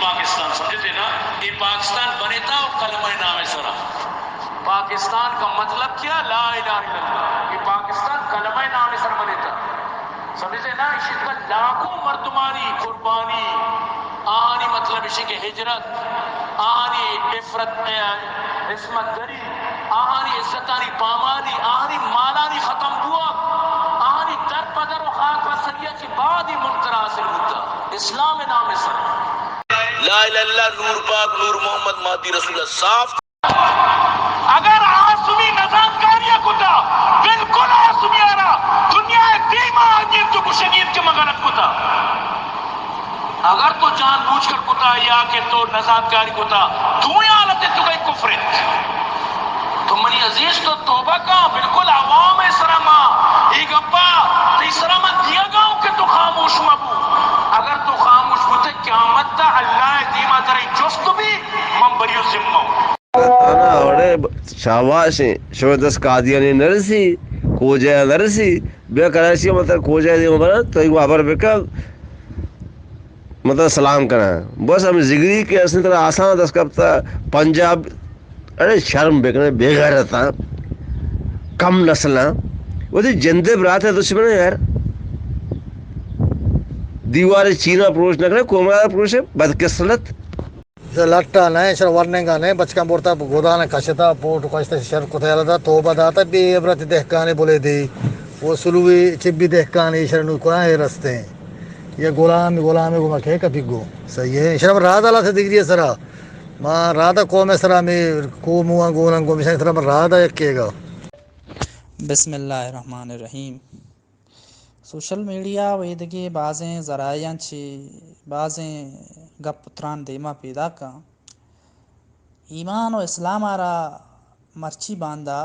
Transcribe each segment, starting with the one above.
پاکستان، سمجھتے نا؟ یہ پاکستان بنیتا اور کلمہ نام سرا۔ پاکستان کا مطلب کیا؟ لا الہ الا اللہ۔ یہ پاکستان کلمہ نام سر بنیتا۔ سمجھتے نا؟ اسی کا لاکھوں مردمانی قربانی، آہانی مطلب اسی کہ ہجرت، آہانی عفرت، عصمت دری، آہانی عزتانی پامالی، آہانی مالانی ختم بوگ، آہانی در پدر و خاک بستگی چی بعد ہی منکر حاصل بوتا۔ اسلام نام سر۔ لا الہ الا اللہ، نور پاک، نور محمد، مہدی رسول اللہ، صاف۔ اگر آسمی نزانتکاری کتا، بالکل آسمی آرا دنیا دیما آنیت جو گشنیت کہ مغلط کتا۔ اگر تو جان بوجھ کر کتا یا کہ تو نزانتکاری کتا، دوئیں حالت تو گئی کفر انت۔ تو منی عزیز تو توبہ کا، بالکل عوام سرا ما، ای گپا تی سرا من دیگا ہوں کہ تو خاموش مبو۔ اگر تو خاموش بوتے، قیامت تا اللہ دیما ترے جست بھی، من بریو ذمہ ہوں۔ انا اوڑے شاباش ہیں، شما دست قادیانی نرسی، کوجہ نرسی، بیا کراچی مطلب کوجہ دیما برا، تو ایک خبر بکن۔ مطلب سلام کنا۔ بس ہمیں زگری کہ اسیں طرح آسان دست کپتا، پنجاب، ارے شرم بکنے، بے غیرتاں، کم نسلاں، وہ دی جندے برات ہے دشمن ہے یار۔ دیوار چینا پروش نہ کرے، کومرا پروش ہے، بدقسمت۔ لٹا نہ، شر ورننگا نہ، بچکاں برتا گودان کشتا، پوٹ کشتا، شر کتا یلدا، توبہ داتا، بے عبرت دہکانے بولے دی۔ وہ سلوی چبی دہکانے، شر نو کنا ہے رستے۔ یہ غلام، غلام گو ما کہے کپی گو۔ صحیح ہے۔ شر رادا لاتے دگری سرا۔ ما رادا قوم سرا میں کو موا گونن گو، مشان سرا ما رادا یکے گا۔ بسم اللہ الرحمن الرحیم۔ سوشل میڈیا و ایدگہ بازیں ذرائعاں چی بازیں گپ و تران دیما پیداکاں۔ ایمان و اسلام آرا مرچی باندا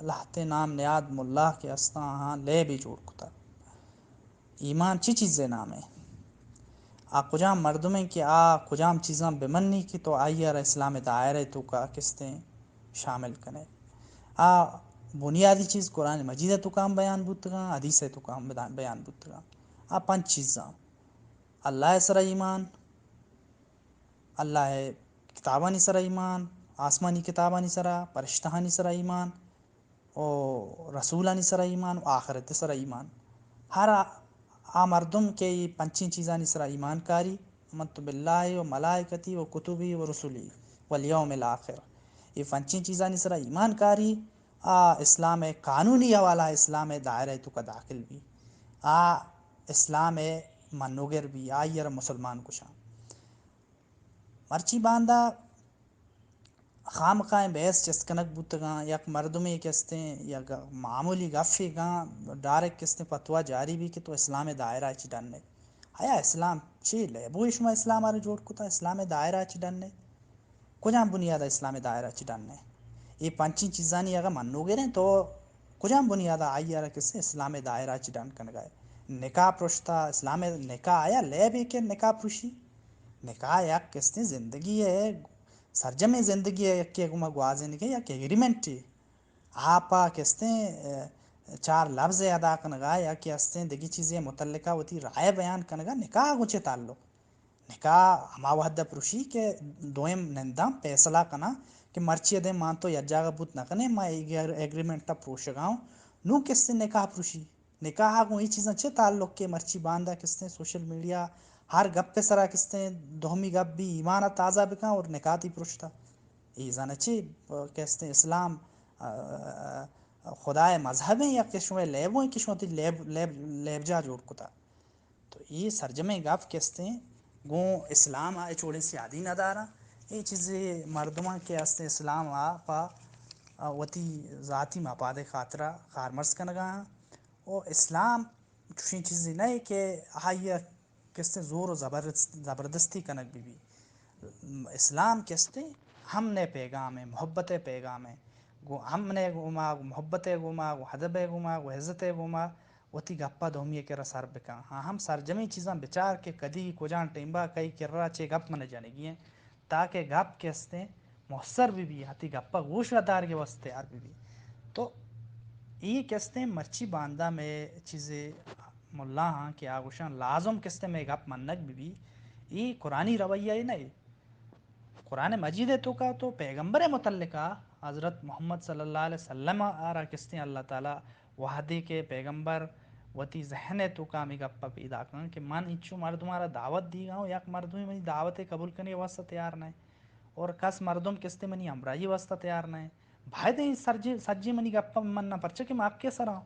لہتے نام نیاد ملا کہ استاں آہاں لیبی جوڑ کتا۔ ایمان چی چیزے نامے؟ آ کجام مردمیں کہ آ کجام چیزاں بمنی کہ تو آئی آرا اسلام دائرہ توکا کستیں شامل کنے۔ آ بنیادی چیز قرآن مجید ء توکا ہم بیان بوتگاں، حدیث ء توکا ہم بدا-، بیان بوتگاں۔ آ پنچ چیزاں: اللہ ء سرا ایمان، اللہ ء کتابانی سرا ایمان، آسمانی کتابانی سرا، پرشتہانی سرا ایمان، و رسولانی سرا ایمان و آخرت سرا ایمان۔ ہر آ، آ مردم کہ ای پنچیں چیزانی سرا ایمان کاری، آمنت باللہ و ملائکتی و کتبی و رسلی و الیوم الاخر، ای پنچیں چیزانی سرا ایمان کاری، آ اسلام قانونی حوالہ، اسلام دائرہ توکا داخل بی، آ اسلام منوگر بی، آئی را مسلمان گشاں۔ مرچی باندا خامخائیں بحث چست کنگ بوتگاں، یک مردمے کہ استیں، یک معمولی گپے گاں، ڈائریکٹ کہ استیں فتویٰ جاری بی کہ تو اسلام دائرہ چی ڈن ئے۔ آیا اسلام چی لیبو شما اسلام آرا جوڑ کتا؟ اسلام دائرہ چی ڈن ئے؟ کجام بنیاد اسلام دائرہ چی ڈن ئے؟ اے پنچیں چیزانی اگہ منوگریں تو کجام بنیاد آئی آرا کہ استیں اسلام دائرہ چی ڈن کنگا ئے؟ نکاح پرشتا، اسلام نکاح آیا لیبے کہ نکاح پرشی؟ نکاح یک کہ استیں زندگی ئے، سرجمیں زندگی ء یکے گوما گوازینگ ء یک ایگریمنٹے۔ آ پہ کستیں، ء، چار لبز ء ادا کنگ ء یا کہ استیں دگہ چیزے متعلقہ وتی رائے بیان کنگ ء نکاح گوں چے تعلق؟ نکاح ہما وہد ء پروشی کہ دوئیں ننداں پیسلہ کناں کہ مرچی ء دیم مان تو یک جاگہ بوت نہ کنیں، ما ایگ-، ایگریمنٹ ء پروشگ ء اوں، نوں کستیں نکاح پروشی۔ نکاح ء گوں اے چیزاں چے تعلق کہ مرچی باندا کستیں سوشل میڈیا ہر گپ ء سرا کستیں دومی گپ بی ایمان ء تازہ بکن اور نکاح تی پرشتا۔ اے زانہ چے کستیں اسلام، ء، خدائے مذہب ہیں یا کہ شما لیبو ہیں کہ شما تی لیب، لیب، لیب جا جوڑ کتا۔ تو اے سرجمیں گپ کستیں گوں اسلام ء چوڑیں سیادی نداراں۔ اے چیزے مردماں کہ استیں اسلام ء پہ وتی ذاتی مفاد خاطرہ کارمرز کنگا ہیں۔ و اسلام چوشیں چیزے نہ کہ آئی ء کستیں زور و زبردست-، زبردستی کنگ بہ بی۔ اسلام کستیں امن ء پیغام ء، محبت ء پیغام ء۔ گوں امن ء گوما، گوں محبت ء گوما، گوں ادب ء گوما، گوں عزت ء گوما وتی گپ ء دومی ء کرا سر بکن۔ ہاں، ہم سرجمیں چیزاں بچار کہ کدی کجام ٹیمبا کئی کرا چے گپ من جنگی ہیں۔ تاکہ گپ کہ استیں مؤثر بہ بی، ہتی گپ ء گوش ء دارگ ء واستہ تیار بہ بی۔ تو اے کہ استیں مرچی باندا مئے چیزے ملا ہاں کہ آ گوشاں لازم کہ استیں مئے گپ منگ بہ بی۔ اے قرآنی رویہ اے نہ اے۔ قرآن مجید ءِ توکا تو پیغمبر ءِ متعلقہ حضرت محمد صلی اللہ علیہ وسلم ءَ را کستیں اللہ تعالیٰ وہدے کہ پیغمبر وتی ذہن ءِ توکا ہمے گپ ءَ پیدا کن کہ من انچو مردماں را دعوت دیگا ہوں، یک مردمے منی دعوت ءِ قبول کنگ ءِ واسطہ تیار نہ اے اور کس مردم کستیں منی ہمراہی ءِ واسطہ تیار نہ اے۔ باید ایں سرجے، سجیں منی گپاں من نہ، پرچہ کہ ما حق ءِ سرا اوں۔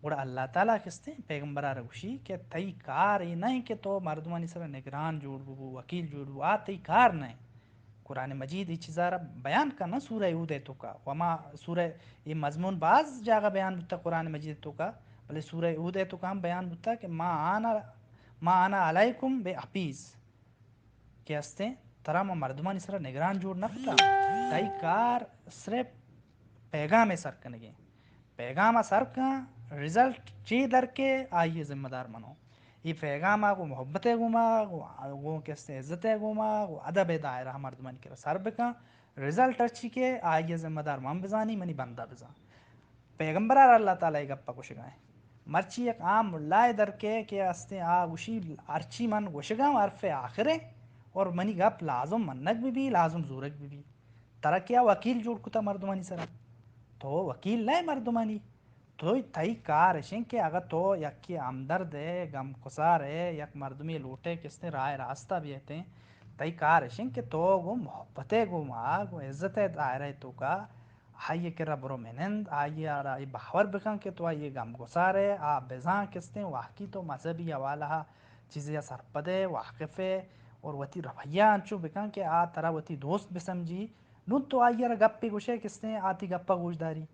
گڑا اللہ تعالیٰ کستیں پیغمبر ءَ را گوشی کہ تئی کار اے نہ ایں کہ تو مردمانی سرا نگران جوڑ ببو، وکیل جوڑ ببو، آ تئی کار نہ ایں۔ قرآن مجید اے چیزا را بیان کن نا سورہ ہود ءِ توکا۔ وما سورہ، اے مضمون باز جاگہ بیان بوتا قرآن مجید ءِ توکا، بلے سورہ ہود ءِ توکا ہم بیان بوتا کہ ما آنا، ما آنا علیکم بے حفیظ۔ کہ استیں، ترا ما مردمانی سرا نگران جوڑ نہ کتا۔ تئی کار صرف پیغام ءِ سر کنگیں۔ پیغام ءَ سر کن، رزلٹ چے در کے، آئی ءِ ذمہ دار منو۔ اے پیغام ءَ گوں محبت ءِ گوما، گوں، گوں کہ استیں عزت ءِ گوما، گوں ادب ءِ دائرہ ءَ مردمانی کرا سر بکن۔ رزلٹ ہرچی کہ آئی ءِ ذمہ دار من بزانی، منی بندہ بزان۔ پیغمبر ءَ را اللہ تعالیٰ اے گپ ءَ گوشگا ایں۔ مرچی یک عام ملائے در کے کہ استیں آ گوشی ہرچی من گوشگا اوں حرف آخر ایں اور منی گپ لازم منگ بہ بی، لازم زورگ بہ بی۔ ترا کیا وکیل جوڑ کتا مردمانی سرا؟ تو وکیل نہ ئے مردمانی۔ تو تئی کار اش انت کہ اگاں تو یکے ہمدرد ئے، غمگسار ئے، یک مردمے لوٹ ئے کہ استیں راہ راستہ بیتیں، تئی کار اش انت کہ تو گوں محبت ءِ گوما، گوں عزت ءِ دائرہ ءِ توکا آئی ءِ کرا برو منند، آئی ءَ را اے باور بکن کہ تو آئی ءِ غمگسار ئے، آ بزاں کہ استیں واقعی تو مذہبی حوالہ ءَ چیزے ءَ سرپد ئے، واقف ئے، اور وتی رویہ انچو بکن کہ آ ترا وتی دوست بسمجھی۔ نوں تو آئی ءَ را گپے گوش ئے کہ استیں آ تئی گپ ءَ گوش داری۔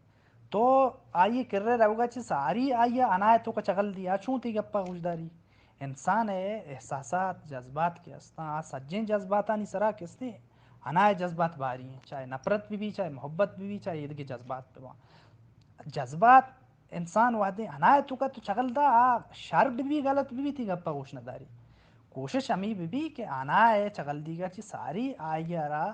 تو آئی ءِ کرا روگ ءَ چہ ساری آئی ءَ انا ءِ توکا چگل دی، آ چوں تئی گپ ءَ گوش داری؟ انسان ءِ احساسات، جذبات کہ استاں، آ سجیں جذباتانی سرا کہ استیں انا ءِ جذبات باری ایں، چاہے نفرت بہ بی، چاہے محبت بہ بی، چاہے ایدگہ جذبات بہ باں۔ جذبات انسان وہدے انا ءِ توکا تو چگل دا، آ شر بہ بی، غلط بہ بی، تئی گپ ءَ گوش نہ داری۔ کوشش ہمے بہ بی کہ انا ءِ چگل دیگ ءَ چہ ساری آئی ءَ را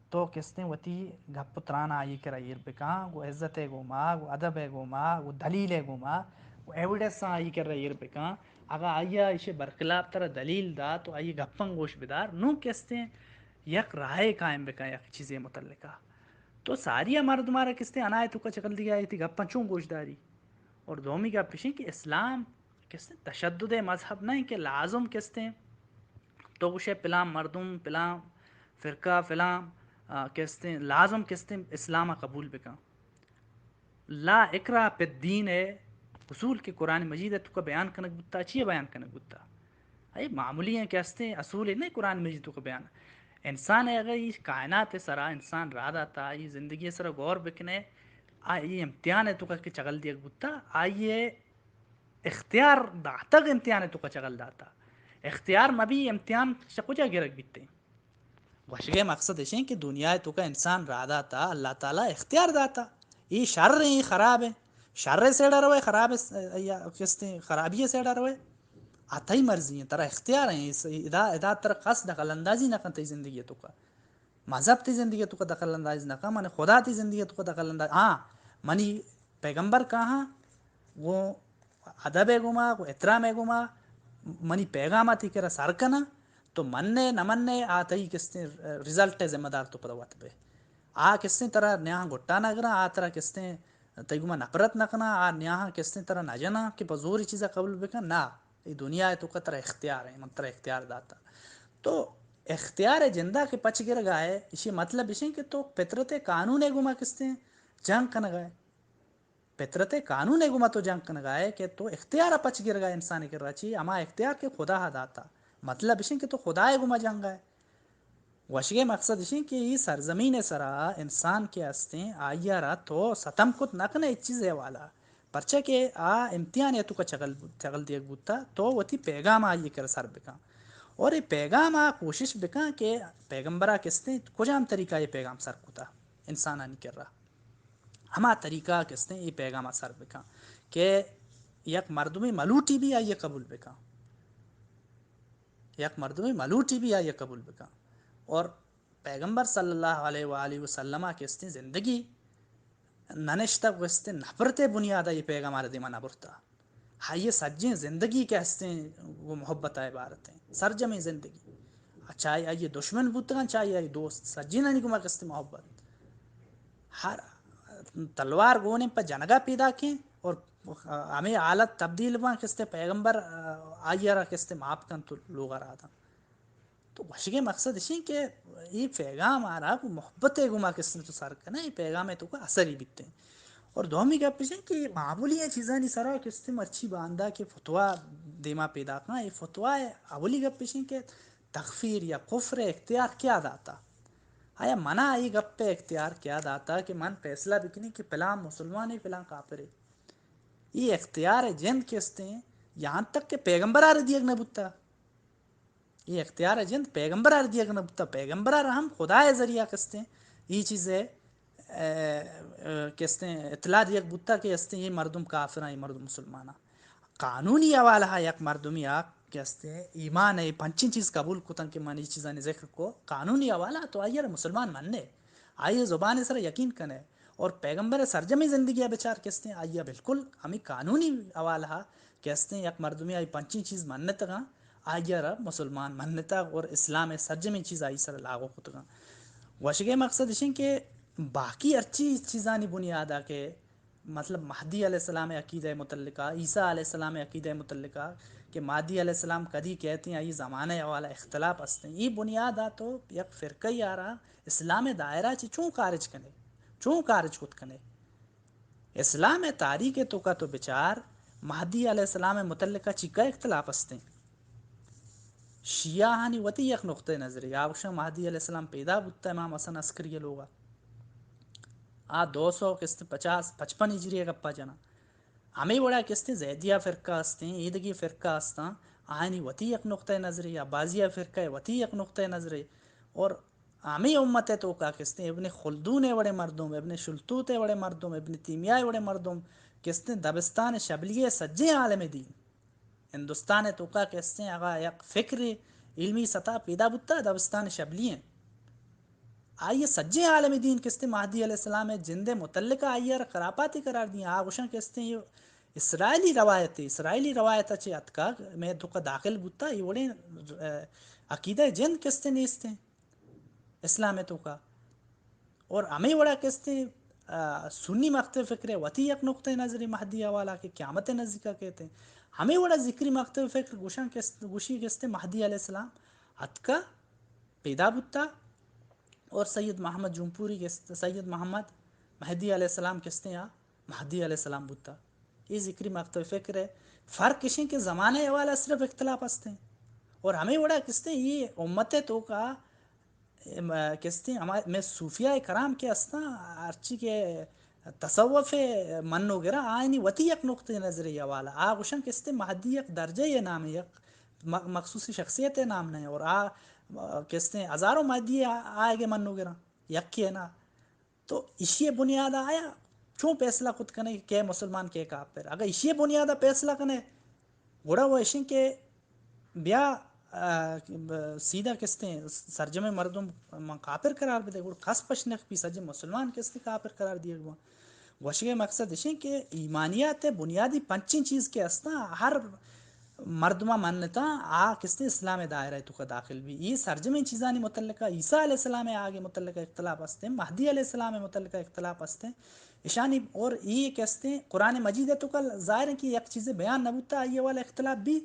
تو کہ استیں وتی گپ ءُ تران آئی ءِ کرا ایر بکن، گوں عزت ءِ گوما، گوں ادب ءِ گوما، گوں دلیل ءِ گوما، گوں ایویڈنس آئی ءِ کرا ایر بکن۔ اگاں آئی ءَ ایشی ءِ برخلاف ترا دلیل دات ءُ آئی ءِ گپاں گوش بدار، نوں کہ استیں یک راہے قائم بکن یک چیزے متعلقہ۔ تو ساری ءَ مردماں را کہ استیں انا ءِ توکا چگل دیگ ءَ تئی گپاں چوں گوش داری؟ اور دومی گپ اش انت کہ اسلام کہ استیں تشدد ءِ مذہب نہ انت کہ لازم کہ استیں تو گوش ئے پلان مردم، پلان فرقہ، پلان، آ، کہ استیں لازم کہ استیں اسلام ءَ قبول بکن۔ لا اکراہ فی الدین ءِ اصول کہ قرآن مجید ءِ توکا بیان کنگ بوتا، چی ءَ بیان کنگ بوتا؟ اے معمولی ایں کہ استیں اصول نہ ایں قرآن مجید ءِ توکا بیان۔ انسان ءَ اگر اے کائنات ءِ سرا انسان راہ داتا، اے زندگی ءِ سرا غور بکنے، آ اے امتحان ءِ توکا کہ چگل دیگ بوتا، آئی ءِ اختیار داتگ، امتحان ءِ توکا چگل داتا۔ اختیار مہ بی، امتحان چہ کجا گرگ بیتیں؟ گوشگ ءِ مقصد اش انت کہ دنیا ءِ توکا انسان راہ داتا، اللہ تعالیٰ اختیار داتا۔ اے شر ایں، اے خراب ایں۔ شر ءِ سیڈا روئے، خراب ءِ س-، یا کہ استیں خرابی ءِ سیڈا روئے۔ آ تئی مرضی ایں، ترا اختیار ایں۔ اس-، ادا، ادا ترا کس دخل اندازی نہ کن تئی زندگی ءِ توکا۔ مذہب تئی زندگی ءِ توکا دخل اندازی نہ کن، من خدا تئی زندگی ءِ توکا دخل انداز، ہاں، منی پیغمبر کاہاں گوں ادب ءِ گوما، گوں احترام ءِ گوما منی پیغام ءَ تئی کرا سر کناں، تو من ئے نہ من ئے، آ تئی کہ استیں رزلٹ ءِ ذمہ دار تو پدا وت بئے۔ آ کہ استیں ترا نیاہاں گٹا نہ گراں، آ ترا کہ استیں تئی گوما نفرت نہ کناں، آ نیاہاں کہ استیں ترا نہ جناں کہ پہ زور اے چیزا قبول بکن، نہ، اے دنیا ءِ توکا ترا اختیار ایں، من ترا اختیار داتا۔ تو اختیار ءِ جندا کہ پچ گرگا ئے، ایشی مطلب اش انت کہ تو فطرت ءِ قانون ءِ گوما کہ استیں جنگ کنگا ئے۔ فطرت ءِ قانون ءِ گوما تو جنگ کنگا ئے کہ تو اختیار ءَ پچ گرگا ئے انسان ءِ کرا، چی؟ ہما اختیار کہ خدا ءَ داتا۔ مطلب اش انت کہ تو خدا ءِ گوما جنگا ئے۔ گوشگ ءِ مقصد اش انت کہ اے سرزمین ءِ سرا انسان کہ استیں، آئی ءَ را تو ستم کت نہ کن ئے ہچ چیز ءِ حوالہ ءَ، پرچا کہ آ امتحان ءِ توکا چگل بوت، چگل دیگ بوتا، تو وتی پیغام ءَ آئی ءِ کرا سر بکن۔ اور اے پیغام ءَ کوشش بکن کہ پیغمبر ءَ کہ استیں کجام طریقہ ءَ اے پیغام سر کتا انسانانی کرا۔ ہما طریقہ کہ استیں اے پیغام ءَ سر بکن کہ یک مردمے ملوٹی بی آئی ءَ قبول بکن، یک مردمے ملوٹی بی آئی ءَ قبول بکن۔ اور پیغمبر صلی اللہ علیہ و آلہ وسلم ءَ کہ استیں زندگی نہ نشتگ، گوستیں نفرت ءِ بنیاد ءَ اے پیغام ءَ را دیما نہ برتا۔ آئی ءِ سجیں زندگی کہ استیں گوں محبت ءَ عبارت ایں، سرجمیں زندگی۔ چاہے آئی دشمن بوتگاں، چاہے آئی دوست، سجینانی گما کستے محبت۔ ہر تلوار گونے پہ جنگا پیدا کیں اور ہمیں حالت تبدیل باں کستے پیغمبر آئی را کستے معاف کن تو لوگ را داں۔ تو گوشگے مقصد اشیں کہ یہ پیغام آرا کو محبت گما کستے تو سر کنے، یہ پیغام تو کا اثر ہی بیتے۔ اور دومی گپ اشیں کہ یہ معمولی ہیں چیزانی سرا کستے مرچی باندا کہ فتوا دیما پیدا کن، یہ فتوا اولی گپ اشیں کہ تکفیر یا کفر اختیار کیا داتا؟ آیا منا یہ گپ اختیار کیا داتا کہ من فیصلہ بکنی کہ پلان مسلمان ہے، پلان کافر ہے؟ یہ اختیار جند کستے ہیں، یہاں تک کہ پیغمبر آر دیگ نہ بوتا۔ یہ اختیار جند پیغمبر آر دیگ نہ بوتا، پیغمبر آر ہم خدا ذریعہ کستے ہیں۔ یہ چیز ہے، اے، اے، کستے ہیں، اطلاع دیگ بوتا کہ استے یہ مردم کافر ہیں، یہ مردم مسلمان ہیں۔ قانونی حوالہ یک مردمی آ کہ استے ایمان ہے، پنچیں چیز قبول کتن کہ من یہ چیزانی ذکر کو، قانونی حوالہ تو آئی مسلمان مننے، آئی زبان سر یقین کنے اور پیغمبر سرجمی زندگی بچار کستے آئی بالکل ہمیں قانونی حوالہ کستے یک مردمی آئی پنچیں چیز منتگاں، آئی را مسلمان منتا اور اسلام سرجمی چیز آئی سر لاگو کتگاں۔ وشگے مقصد اشیں کہ باقی ہرچی چیزانی بنیادا کہ مطلب مہدی علیہ السلام عقیدہ متعلقہ، عیسیٰ علیہ السلام عقیدہ متعلقہ کہ مہدی علیہ السلام کدی کہتے ہیں، یہ زمانہ والا اختلاف ہستے ہیں۔ یہ بنیاد آ تو یک فرقہ یارا اسلام دائرہ چی چون خارج کنے، چون خارج کت کنے؟ اسلام تاریخ تو کا تو بچار، مہدی علیہ السلام متعلقہ چی کا اختلاف ہستے ہیں؟ شیعہ ہانی وتی یک نقطہ نظری، آ گوشاں مہدی علیہ السلام پیدا بوتا امام حسن عسکری لوگا۔ آ دو سو کستے پچاس، پچپن ہجری گپا جنا۔ ہمیں وڑا کستے زیدیہ فرقہ ہستیں، ایدگی فرقہ ہستاں، آہانی وتی یک نقطہ نظری، عباسیہ فرقہ وتی یک نقطہ نظری۔ اور ہمیں امت تو کا کستے ابن خلدون وڑے مردم، ابن شلتوت وڑے مردم، ابن تیمیہ وڑے مردم، کستے دبستان شبلی سجے عالم دین۔ ہندوستان ء توکا کہ استیں اگاں یک فکر علمی سطح پیدا بوتا، دبستان شبلی ہیں۔ آئی سجیں عالم دین کہ استیں مہدی علیہ السلام ء جند ء متعلقہ آئی ء را خرافاتی قرار دیں۔ آ گوشاں کہ استیں یہ اسرائیلی روایت ہے، اسرائیلی روایت ء چہ اتکگ، مئے توکا داخل بوتا، یہ وڑیں، اه، عقیدہ جند کہ استیں نیست ہیں۔ اسلام ء توکا۔ اور ہمے وڑا کہ استیں، آ، سنی مکتب فکر ء وتی یک نقطہ نظری مہدی حوالہ کہ قیامت ء نزیکا کیت ہیں۔ ہمے وڑا ذکری مکتب فکر گوشاں کہ است-، گوشی کہ استیں مہدی علیہ السلام اتکا پیدا بوتا اور سید محمد جمپوری کہ است-، سید محمد مہدی علیہ السلام کہ استیں آ مہدی علیہ السلام بوتا۔ یہ ذکری مکتب فکر ہے۔ فرق اشیں کہ زمانہ حوالہ صرف اختلاف ہستیں۔ اور ہمیں وڑا کستے یہ امت توکا، ام، کستے ہما، میں صوفیاء کرام کے ہستاں، ہرچی کہ تصوف منو گرا، آئینی وتی یک نقطہ نظری حوالہ۔ آ گوشن کستے مہدی یک درجہ یہ نام ہے، یک م-، مخصوصی شخصیت نام نہیں۔ اور آ، کستے ہزاروں مہدی آ-، آئے گے منو گرا، یک کے نا۔ تو ایشی بنیاد آیا چون فیصلہ کت کنے کہ کئے مسلمان کئے کافر؟ اگر ایشی بنیاد فیصلہ کنے، گڑا وہ اشیں کہ بیا، آ، سیدھا کستیں سرجمیں مردم من کافر قرار بدے، گڑا کس پش نہ کپی، سجے مسلمان کستیں کافر قرار دیگ بان۔ گوشگے مقصد اشیں کہ ایمانیات بنیادی پنچیں چیز کہ استاں، ہر مردماں منتاں، آ کستیں اسلام دائرہ توکا داخل بی۔ یہ سرجمیں چیزانی متعلقہ عیسیٰ علیہ السلام آگے متعلقہ اختلاف ہستیں، مہدی علیہ السلام متعلقہ اختلاف ہستیں۔ اشانی اور یہ کستیں قرآن مجید توکا ظاہر ہے کہ یک چیزے بیان نہ بوتا، آئی والا اختلاف بی۔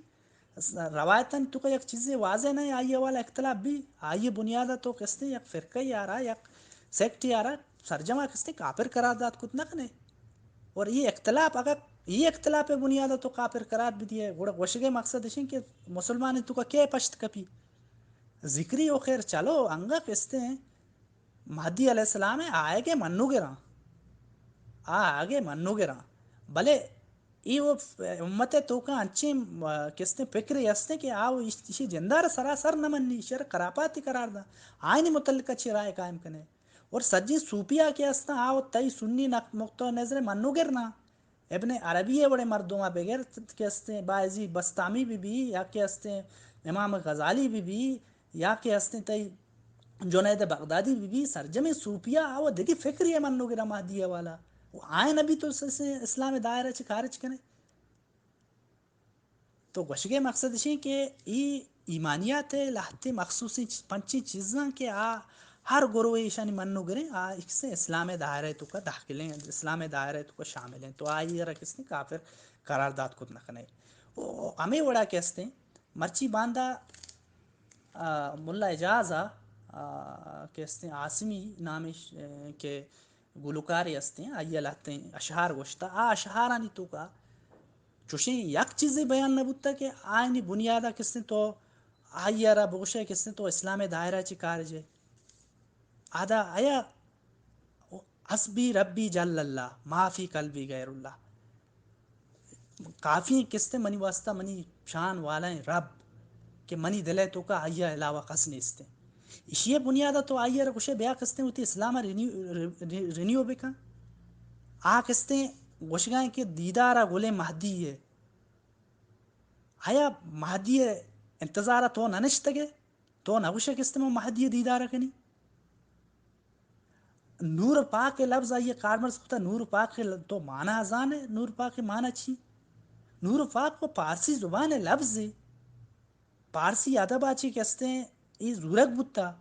روایتاں توکا یک چیزے واضح نہ، آئی والا اختلاف بی۔ آئی بنیاد تو کستیں یک فرقہ یارا، یک سیکٹ یارا سرجما کستیں کافر قرار دات کت نہ کنے۔ اور یہ اختلاف، اگر یہ اختلاف بنیاد تو کافر قرار بدیے، گڑا گوشگے مقصد اشیں کہ مسلمان توکا کے پشت کپی؟ ذکری و خیر چلو، انگا کستیں مہدی علیہ السلام ہے، آئے گے منو گراں۔ آ آگے منو گراں۔ بلے ای وہ امت توکا انچیں، آ، کستیں فکر ہستیں کہ آ وہ اش-، اشی جندار سراسر نہ منی، شر خرافاتی قرار دا۔ آئینی متعلقہ چی رائے قائم کنے؟ اور سجی صوفیا کہ استاں، آ وہ تئی سنی نق-، نقطہ نظر منو گرنا۔ ابن عربی وڑے مردم بگر کہ استیں، بایزید بستامی بی بی، یا کہ استیں امام غزالی بی بی، یا کہ استیں تئی جنید بغدادی بی بی، سرجمیں صوفیا آ وہ دگی فکری منو گرا مہدی والا۔ و آئین ابھی تو س-، س-، اسلام دائرہ چ خارج کنے۔ تو گوشگے مقصد اشیں کہ ای ایمانیات ءِ لہتیں مخصوصیں چ-، پنچیں چیزاں کہ آ ہر گروہ ایشانی منوگریں، آ کسیں اسلام ءِ دائرہ ءِ توکا داخلیں، اسلام ءِ دائرہ ءِ توکا شاملیں، تو آئی ءَ را کسیں کافر قرار دات کت نہ کنے۔ او ہمے وڑا کہ استیں مرچی باندا، آ، ملا اعجاز ءَ، آ، کہ استیں عاصمی نامش، اے، کہ گلوکارے استیں، آئی ءَ لہتیں اشعار گوشتہ، آ اشعارانی توکا چوشیں یک چیزے بیان نہ بوتہ کہ آیانی بنیادا کستیں تو آئی ءَ را بگوشئے کستیں تو اسلام ءِ دائرہ چی کارج ئے۔ آدا آیا حسبی ربی جل اللہ، ما فی قلبی غیر اللہ۔ کافی کستیں منی واسطہ منی شان والائیں رب کہ منی دل ءِ توکا آئی ءَ علاوہ کس نیستیں۔ ایشی ءِ بنیاد ءَ تو آئی ءَ را گوشے بیا کستیں وتی اسلام ءَ رینیو، ری-، ری-، رینیو بکن۔ آ کستیں گوشگائیں کہ دیدار ءَ گلیں مہدی ءِ۔ آیا مہدی ءِ انتظار ءَ تو نہ نشتگے؟ تو نہ گوشے کستیں من مہدی ءِ دیدار ءَ کنی؟ نور پاک ءِ لبز آئی ءَ کارمرز کتہ، نور پاک ءِ ل-، تو مانا زانے، نور پاک ءِ مانا چی؟ نور پاک و پارسی زبان ءِ لبزے، پارسی ادب ءَ چی کستیں اے زورگ بوتہ۔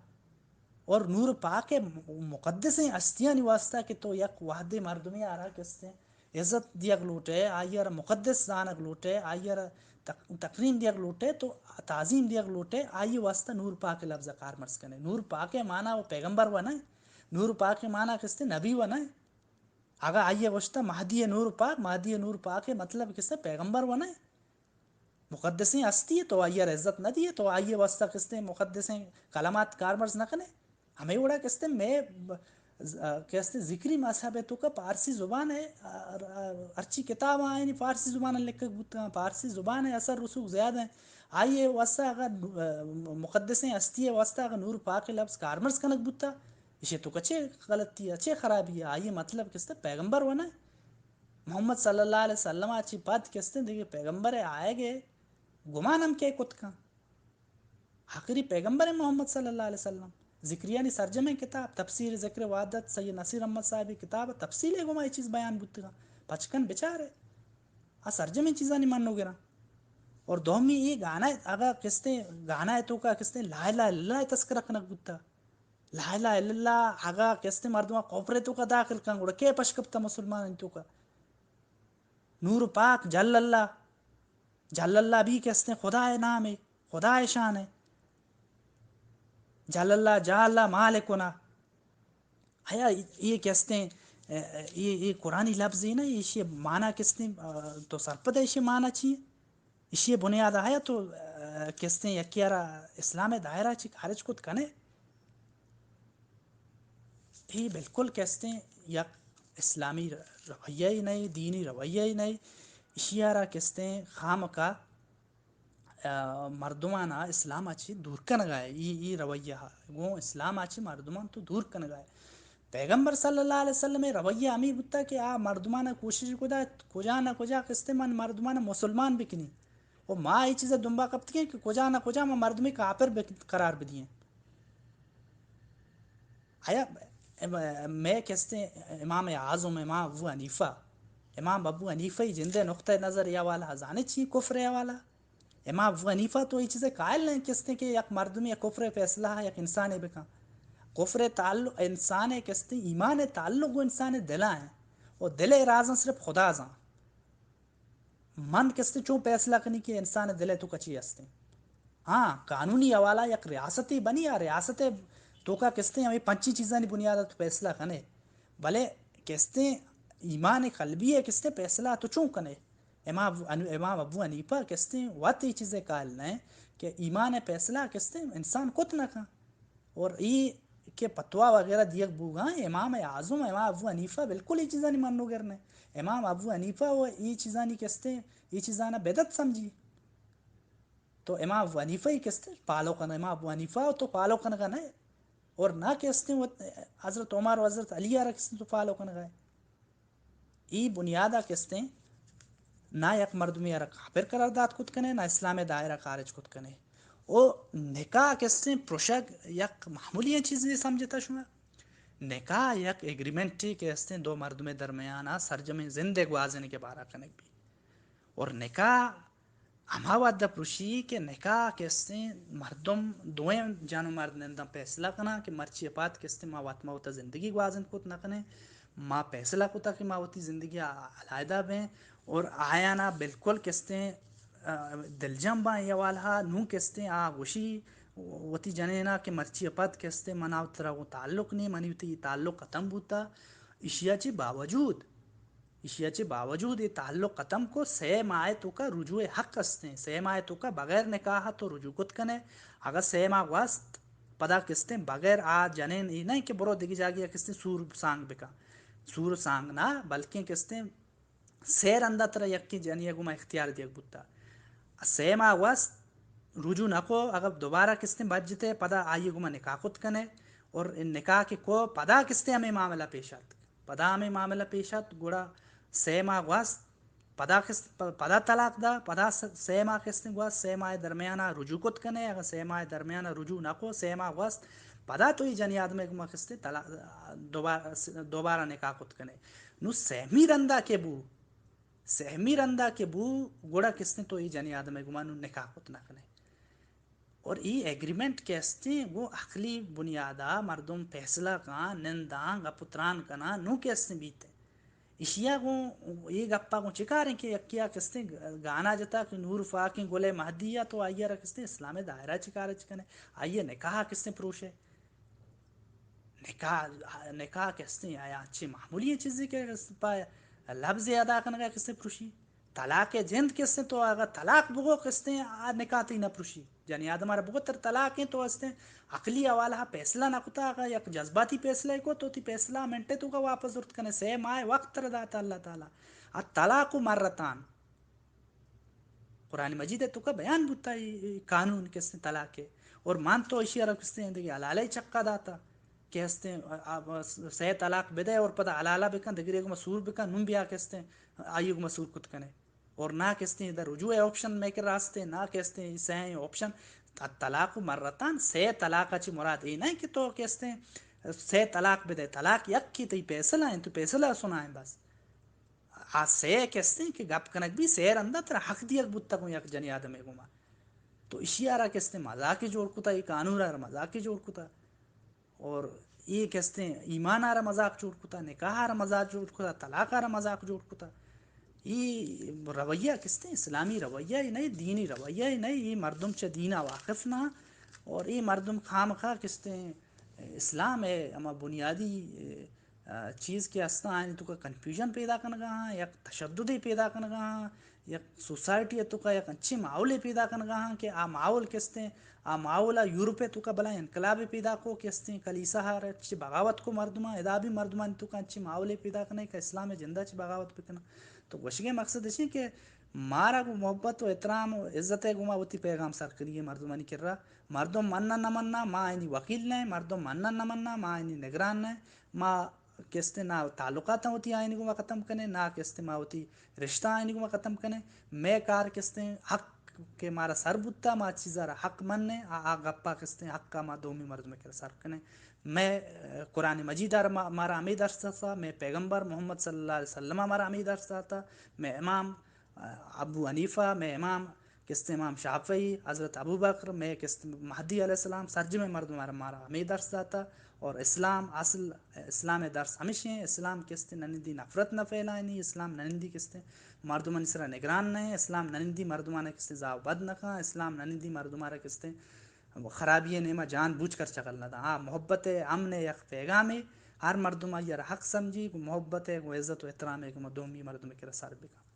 اور نور پاک ءِ م-، مقدسیں ہستیانی واسطہ کہ تو یک وہدے مردمے آرا کستیں عزت دیگ لوٹے، آئی ءَ را مقدس زانگ لوٹے، آئی ءَ را تک-، تکریم دیگ لوٹے، تو تعظیم دیگ لوٹے، آئی واسطہ نور پاک ءِ لبز ءَ کارمرز کنے۔ نور پاک ءِ مانا و پیغمبر و نہ، نور پاک ءِ مانا کستیں نبی و نہ۔ اگاں آئی ءَ گوشتہ مہدی نور پاک، مہدی نور پاک ءِ مطلب کستیں پیغمبر و نہ، مقدسیں ہستی ءَ تو آئی ءَ را عزت نہ دیئے، تو آئی ءِ واسطہ کستیں مقدسیں کلمات کارمرز نہ کنے۔ ہمے وڑا کستیں مئے ب-، ز-، کستیں ذکری مذہب ءِ توکا پارسی زبان ءِ، آ، آ، ہرچی کتاب آئینی فارسی زبان ءَ لکھگ بوتگاں، پارسی زبان ءِ اثر رسوخ زیادہ ہیں۔ آئی ءِ واسطہ اگر، آ، مقدسیں ہستی ءِ واسطہ اگر نور پاک ءِ لبز کارمرز کنگ بوتا، ایشی توکا چے غلطی ہے، چے خرابی ہے؟ آئی ءِ مطلب کستیں پیغمبر و نہ۔ محمد صلی اللہ علیہ وسلم ءَ چی پد کستیں دگہ پیغمبر ءِ آیگ ءِ گمان ہم کئے کت کن؟ آخری پیغمبر ءِ محمد صلی اللہ علیہ وسلم۔ ذکریانی سرجمیں کتاب، تفسیر ذکر وحدت، سید نصیر احمد صاحب ءِ کتاب ءَ تفصیل ءَ گوما اے چیز بیان بوتگاں۔ پچ کن بچار ءَ۔ آ سرجمیں چیزانی منوگراں۔ اور دومی اے گانا، اگا کستیں گانا ءِ توکا کستیں لا الہ الا اللہ ءِ تذکرہ کنگ بوتا۔ لا الہ الا اللہ اگا کستیں مردماں کفر ءِ توکا داخل کن، گڑا کئے پشکپتا مسلمان ءِ توکا؟ نور پاک جل اللہ، جل اللہ بھی کستیں خدا ءِ نام ہے، خدا ءِ شان ہے۔ جل اللہ، جا اللہ مالکنا۔ آیا اے کستیں، اے، اے، اے قرآنی لفظ ہے نا، ایشی معنی کستیں، آ، تو سرپد ہے ایشی معنی چی ہے؟ ایشی بنیاد آیا تو، آ، کستیں یکی را اسلام دائرہ چی خارج کت کنے؟ اے بالکل کستیں یک اسلامی رویہ ہی نہیں، دینی رویہ ہی نہیں۔ ایشی را کستیں خامکا آ، مردمان ءَ اسلام ءَ چہ دور کنگ ءَ، ای، ای رویہ ءَ گوں اسلام ءَ چہ مردمان تو دور کنگ ءَ۔ پیغمبر صلی اللہ علیہ وسلم ءِ رویہ ہمے بوتا کہ آ مردمان ءَ کوشش کتا کجا نہ کجا کستیں من مردمان ءَ مسلمان بکنی۔ و ما اے چیز ءَ دنبا کپتگیں کہ کجا نہ کجا ما مردمے کافر بک-، قرار بدییں۔ آیا ام-، مئے کستیں امام اعظم، امام ابو حنیفہ، امام ابو حنیفہ ءِ جند ءِ نقطہ نظر ءِ حوالہ ءَ زانے چی کفر ءِ حوالہ؟ امام ابو حنیفہ تو اے چیز ءِ قائل نہ کستیں کہ یک مردمے ءَ کفر ءِ فیصلہ ءَ یک انسانے بکن۔ کفر ءِ تعلق انسان ءِ کستیں ایمان ءِ تعلق گوں انسان ءِ دل ءَ ایں۔ و دل ءِ رازاں صرف خدا زان۔ من کستیں چون فیصلہ کنی کہ انسان ءِ دل ءِ توکا چی ہستیں؟ ہاں، قانونی حوالہ یک ریاستے بنی، آ ریاست ءِ توکا کستیں ہمے پنچیں چیزانی بنیاد ءَ تو فیصلہ کنے۔ بلے کستیں ایمان قلبی ءِ کستیں فیصلہ تو چون کنے؟ امام ابو، امام ابو حنیفہ کستیں وت اے چیز ءِ قائل نہ کہ ایمان ءِ فیصلہ کستیں انسان کت نہ کن۔ اور ای کہ فتویٰ وغیرہ دیگ بوگا، امام اعظم، امام ابو حنیفہ بالکل ای چیزانی منوگر نہ۔ امام ابو حنیفہ و ای چیزانی کستیں، ای چیزانا بدعت سمجھی۔ تو امام ابو حنیفہ ای کستیں فالو کنگا، امام ابو حنیفہ تو فالو کنگا نہ۔ اور نہ کستیں و حضرت عمر و حضرت علی ءَ را کستیں تو فالو کنگا۔ ای بنیاد ءَ کستیں نہ یک مردمے ءَ را کافر قرار دات کت کنے، نہ اسلام ءِ دائرہ خارج کت کنے۔ او نکاح کستیں پروشگ یک معمولی چیزے سمجھتا شما؟ نکاح یک ایگریمنٹے کہ استیں دو مردمے درمیان ءَ سرجمیں زندے گوازینگ ءِ بارا کنگ بی۔ اور نکاح ہما وہدا پروشی کہ نکاح کہ استیں مردم دوئیں جن و مرد ننداں پیسلہ کناں کہ مرچی ءَ پد کہ استیں ما وت ما وتا زندگی گوازینت کت نہ کنیں، ما پیسلہ کتا کہ ما وتی زندگی ءَ علیحدہ بیں اور آیانا بالکل کہ استیں، آ، دلجم باں اے حوالہ ءَ۔ نوں کہ استیں آ گوشی وتی جنینا کہ مرچی ءَ پد کہ استیں منا ترا گوں تعلق نی، منی وتی تعلق ختم بوتا۔ ایشی ءَ چہ باوجود ایشی ءَ چہ باوجود اے تعلق ختم کو، سئے ماہ ءِ توکا رجوع ءِ حق استیں۔ سئے ماہ ءِ توکا بغیر نکاح ءَ تو رجوع کت کنے۔ اگاں سئے ماہ گوست، پدا کہ استیں بغیر آ جنین اے نہ کہ برو دگہ جاگے ءَ کہ استیں سور سانگ بکن۔ سور سانگ نہ، بلکیں کہ استیں سئے رندا ترا یکیں جنی ءِ گوما اختیار دیگ بوتا۔ سئے ماہ گوست، رجوع نہ کو، اگاں دوبارہ کہ استیں بجتے، پدا آئی ءِ گوما نکاح کت کنے اور نکاح کہ کو، پدا کہ استیں ہمے معاملہ پیش آت۔ پدا ہمے معاملہ پیش آت، گڑا سئے ماہ گوست، پدا کس-، پ-، پدا طلاق دا، پدا س-، سئے ماہ کہ استیں گوست، سئے ماہ ءِ درمیانا رجوع کت کنے، اگاں سئے ماہ ءِ درمیانا رجوع نہ کو، سئے ماہ گوست، پدا تو اے جنی آدم ءِ گوما کہ استیں طلاق، دوبارہ، دوبارہ نکاح کت کنے۔ نوں سہمی رندا کہ بو، سہمی رندا کہ بو، گڑا کہ استیں تو اے جنی آدم ءِ گوما نوں نکاح کت نہ کنے۔ اور اے ایگریمنٹ کہ استیں، گوں عقلی بنیادا مردم پیسلہ کاں، ننداں، گپ و تران کناں، نوں کہ استیں بیت۔ ایشیا گوں اے گپا گوں چکاریں کہ یکیا کہ استیں گانا جتا کہ نور فاکیں گل مہدی ءَ، تو آئی ءَ را کہ استیں اسلام ءِ دائرہ چکار چکنے، آئی ءِ نکاح کہ استیں پروشے۔ نکاح، نکاح کہ استیں آیا چی معمولی چیزے کہ پا لفظ ادا کنگا کہ استیں پروشی۔ طلاق ءِ جند کہ استیں تو اگاں طلاق بگو کہ استیں آ نکاح تئی نہ پروشی۔ جنی آدم ءَ را بگو تر طلاق ایں تو استیں عقلی حوالہ پیسلہ نہ کتا، اگاں یک جذباتی پیسلہ کو تو تی پیسلہ منٹے توکا واپس زرت کنے، سئے ماہ وقت ترا داتا اللہ تعالی۔ الطلاق مرتان۔ قرآن مجید ءِ توکا بیان بوتا اے، اے قانون کہ استیں طلاق ءِ۔ اور مان تو ایشی ءَ را کہ استیں دگہ حلالہ چکا داتا کہ استیں، آ، آ، سئے طلاق بدے اور پدا حلالہ بکن، دگرے گوما سور بکن، نوں بیا کہ استیں آئی گوما سور کت کنے۔ اور نہ کہ استیں ادا رجوع ءِ آپشن مئے کرا استیں، نہ کہ استیں اے سئیں آپشن۔ الطلاق مرتان، سئے طلاق ءَ چہ مراد اے نہ کہ تو کہ استیں سئے طلاق بدے، طلاق یکے تئی پیسلہ ایں، تو پیسلہ سنائیں بس۔ آ سئے کہ استیں کہ گپ کنگ بی، سئے رندا ترا حق دیگ بوتا گوں یک جنی آدمے گوما۔ تو ایشی ءَ را کہ استیں مذاقے جوڑ کتا، اے قانون ءَ را مذاقے جوڑ کتا۔ اور اے کہ استیں ایمان ءَ را مذاق جوڑ کتا، نکاح ءَ را مذاق جوڑ کتا، طلاق ءَ را مذاق جوڑ کتا۔ اے رویہ کہ استیں اسلامی رویہ اے نہ، دینی رویہ اے نہ، اے مردم چہ دین ءَ واقف نہ۔ اور اے مردم خامخواہ کہ استیں اسلام ءِ ہما بنیادی آ، چیز کہ استاں آیانی توکا کنفیوژن پیدا کنگا ہاں، یک تشددے پیدا کنگا ہاں، یک سوسائٹی ءِ توکا یک انچیں ماحولے پیدا کنگا ہاں کہ آ ماحول کہ استیں، آ ماحول ءَ یورپ ءِ توکا بلاہیں انقلابے پیدا کو کہ استیں، کلیسا ءَ را چہ بغاوت کو مردماں، ادا بھی مردمانی توکا انچیں ماحولے پیدا کنے کہ اسلام ءِ جندا چہ بغاوت بکناں۔ تو گوشگے مقصد اش کہ مارا گوں محبت و احترام و عزت ءِ گوما وتی پیغام سر کنگی مردمانی کرا۔ مردم منن نہ منن، ما آیانی وکیل نہ ایں، مردم منن نہ منن، ما آیانی نگران نہ ایں۔ ما کہ استیں نا تعلقاتاں وتی آیانی گوما ختم کنیں، نا کہ استیں ما وتی رشتہ آیانی گوما ختم کنیں۔ مئے کار کہ استیں حق کہ مارا سر بوتا، ما چیزا را حق منیں، آ، آ گپا کہ استیں حقا ما دومی مردم کرا سر کنیں۔ مئے، آ، قرآن مجید ءَ را ما-، مارا ہمے درس داتا، مئے پیغمبر محمد صلی اللہ علیہ وسلم ءَ مارا ہمے درس داتا، مئے امام ابو حنیفہ، مئے امام کہ استیں امام شافعی، حضرت ابوبکر، مئے کہ استیں مہدی علیہ السلام، سرجمیں مردم ءَ را مارا ہمے درس داتا۔ اور اسلام اصل، اسلام ءِ درس ہمیش ایں، اسلام کہ استیں ننندی نفرت نہ پھیلائینی، اسلام ننندی کہ استیں مردمانی سرا نگران نہ ایں، اسلام ننندی مردماں کہ استیں زاہ و بد نہ کن، اسلام ننندی مردماں را کہ استیں خرابی ءِ نیما جان بوجھ کر چگل نہ داں۔ آ محبت ءِ، امن ءِ یک پیغامے، ہر مردم آئی ءَ را حق سمجھی، گوں محبت ءِ، گوں عزت و احترام ءِ گوما دومی مردم ءِ کرا سر بکن۔